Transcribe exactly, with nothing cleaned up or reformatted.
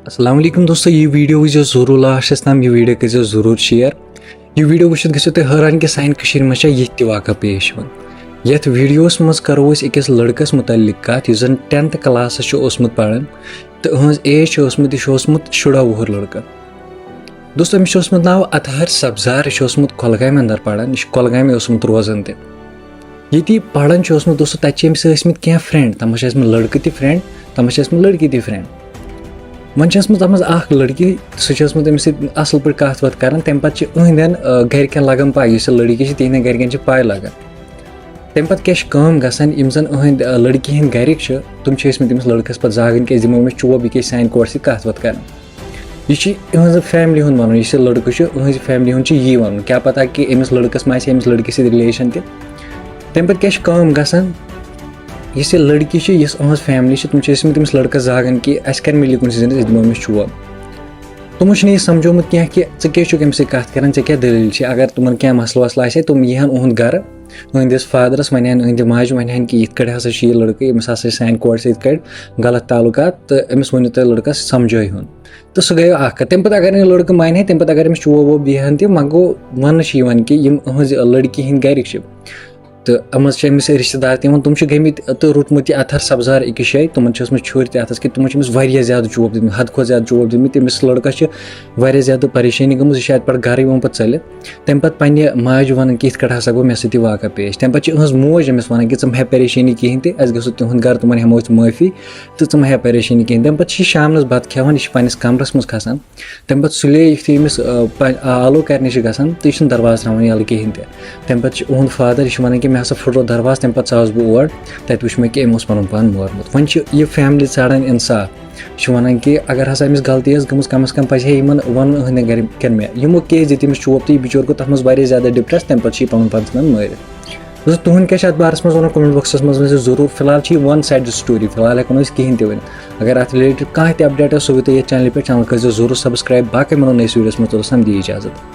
السلام علیکم دوستو، یہِ video وٕچھزیو ضروٗر last-س تام، یہِ video کٔرزیو ضروٗر share۔ یہِ video وٕچھِتھ گٔژھِو تُہۍ حٲران کہِ سانہِ کٔشیٖرِ منٛز چھا یِتھ تہِ واقعہ پیش یِوان۔ یَتھ video-وَس منٛز کَرو أسۍ أکِس لٔڑکَس مُتعلِق کَتھ، یُس زَن tenth class-س چھُ اوسمُت پَران تہٕ أہٕنٛز age چھِ اوسمُت، یہِ چھُ اوسمُت شُراہ وُہُر لٔڑکہٕ۔ دوستو، أمِس چھُ اوسمُت ناو اطہر سبزار، یہِ چھُ اوسمُت کۄلگامہِ اندر پران، یہِ چھُ کۄلگامہِ اوسمُت روزان تہِ۔ ییٚتہِ یہِ پران چھُ اوسمُت دوستو، تَتہِ چھِ أمِس ٲسمٕتۍ کینٛہہ friend، تَتھ منٛز چھِ ٲسمٕتۍ لڑکہٕ تہِ friend، تَتھ منٛز چھِ ٲسمٕتۍ لڑکی تہِ friend۔ وۄنۍ چھِ ٲسمٕژ تَتھ منٛز اکھ لڑکی، سُہ چھُ اوسمُت أمِس سۭتۍ اصل پٲٹھۍ کتھ وتھ کران، تَمہِ پتہٕ چھِ أہنٛدٮ۪ن، آ، گرِکٮ۪ن لگان پاے، یُس یہِ لڑکی چھِ، تِہنٛدٮ۪ن گرِکٮ۪ن چھِ پاے لگان۔ تَمہِ پتہٕ کیٛاہ چھِ کٲم گژھان، یِم زن أہنٛدۍ، آ، لڑکی ہٕنٛدۍ گرِکۍ چھِ، تِم چھِ ٲسمٕتۍ أمِس لڑکس پتہٕ زاگان کہِ أسۍ دِمو أمِس چوب، یہِ کیٛازِ سانہِ کورِ سۭتۍ کتھ وتھ کران۔ یہِ چھِ یِہٕنٛز family ہُنٛد وَنُن، یُس یہِ لٔڑکہٕ چھُ، یِہٕنٛزِ family ہُنٛد چھُ یی وَنُن، کیٛاہ پَتہ کہِ أمِس لٔڑکَس ما آسہِ أمِس لٔڑکہِ سۭتۍ relation تہِ۔ تَمہِ پَتہٕ کیٛاہ چھِ کٲم گژھان، یُس یہِ لٔڑکی چھِ، یُس یِہٕنٛز family چھِ، تِم چھِ ٲسمٕتۍ أمِس لٔڑکَس زاگان کہِ اَسہِ کَرِ مِلہِ کُنہِ سۭتۍ زِنٛدٕ، أسۍ دِمو أمِس چوب۔ تِمو چھُنہٕ یہِ سَمجھومُت کینٛہہ کہِ ژٕ کیٛازِ چھُکھ أمِس سۭتۍ کَتھ کَران، ژےٚ کیٛاہ دٔلیٖل چھِ؟ اگر تِمَن کینٛہہ مَسلہٕ وَسلہٕ آسہِ ہے، تِم یی ہَن اُہُنٛد گَرٕ، أہٕنٛدِس father-س وَنہِ ہَن، أہٕنٛدِ ماجہِ وَنہِ ہَن کہِ یِتھ کٔٹھۍ ہَسا چھُ یہِ لٔڑکہٕ، أمِس ہَسا چھِ سانہِ کورِ سۭتۍ یِتھ کٔٹھۍ غلط تعلقات، تہٕ أمِس ؤنِو تُہۍ لٔڑکَس سَمجھٲیہُن۔ تہٕ سُہ گٔیو اَکھ کَتھ۔ تَمہِ پَتہٕ اگر نہٕ لٔڑکہٕ مانہِ ہے، تَمہِ پَتہٕ اگر أمِس چوب ووب دِیہِ ہَن تہِ، وۄنۍ گوٚو وَننہٕ چھِ یِوان کہِ یِم أہٕنٛزِ لٔڑکی ہِنٛدۍ گَرِکۍ چھِ، تہٕ یِمَن چھِ أمِس رِشتہٕ دار تہِ یِوان، تِم چھِ گٔمٕتۍ تہٕ روٚٹمُت یہِ اطہر سبزار أکِس جایہِ، تِمَن چھِ ٲسمٕتۍ شُرۍ تہِ اَتھَس کیٚتھ، تِمَن چھِ أمِس واریاہ زیادٕ چوب دِتمٕتۍ، حدٕ کھۄتہٕ زیادٕ چوب دِتمٕتۍ۔ تٔمِس لٔڑکَس چھِ واریاہ زیادٕ پریشٲنی گٔمٕژ، یہِ چھِ اَتہِ پٮ۪ٹھ گَرٕ یِوان پَتہٕ ژٔلِتھ۔ تَمہِ پَتہٕ پنٛنہِ ماجہِ وَنان کہِ یِتھ کٔٹھۍ ہسا گوٚو مےٚ سۭتۍ یہِ واقعہ پیش۔ تَمہِ پَتہٕ چھِ أہٕنٛز موج أمِس وَنان کہِ ژٕ مہ ہےٚ پریشٲنی کِہیٖنۍ تہِ، اَسہِ گژھو تِہُنٛد گَرٕ، تِمَن ہٮ۪مو أسۍ معٲفی تہٕ ژٕ مہ ہےٚ پریشٲنی کِہیٖنۍ۔ تَمہِ پَتہٕ چھِ یہِ شامنَس بَتہٕ کھٮ۪وان، یہِ چھِ پنٛنِس کَمرَس منٛز کھَسان۔ تَمہِ پَتہٕ سُلے یُتھُے أمِس، آ، پَ-، آ-، آلو کَرنہِ چھِ گژھان تہٕ یہِ چھُنہٕ دروازٕ ترٛاوان یَلہٕ کِہیٖنۍ تہِ۔ تَمہِ پَتہٕ چھِ اُہُنٛد father، یہِ چھُ وَنان کہِ مےٚ ہسا پھُٹرو دروازٕ، تَمہِ پَتہٕ ژاس بہٕ اور، تَتہِ وٕچھ مےٚ کہِ أمۍ اوس پَنُن پان مورمُت۔ وۄنۍ چھِ یہِ family ژاران اِنصاف۔ چھِ وَنان کہِ اگر ہسا أمِس غلطی ٲس گٔمٕژ، کم از کم پَزِ ہے یِمَن وَنُن أہٕنٛدٮ۪ن گَرِکٮ۪ن مےٚ۔ یِمو کیٛازِ دِتۍ أمِس چوب تہٕ یہِ بِچور گوٚو تَتھ منٛز واریاہ زیادٕ depress، تَمہِ پَتہٕ چھِ یہِ پَنُن پان ژھٕنان مٲرِتھ۔ دوستو، تُہُنٛد کیٛاہ چھُ اَتھ بارَس منٛز وَنُن؟ Comment box-س منٛز ؤنۍزیو ضروٗر۔ فی الحال چھِ یہِ one side story، فی الحال ہٮ۪کو نہٕ أسۍ کِہیٖنۍ تہِ ؤنِتھ۔ اگر اَتھ related کانٛہہ تہِ update آسہِ، سُہ وٕچھِو تُہۍ یَتھ channel پٮ۪ٹھ۔ Channel کٔرۍزیو ضروٗر subscribe۔ باقٕے مِلو نٔیِس video-س منٛز، توٚتَس تام دِیِو اِجازت۔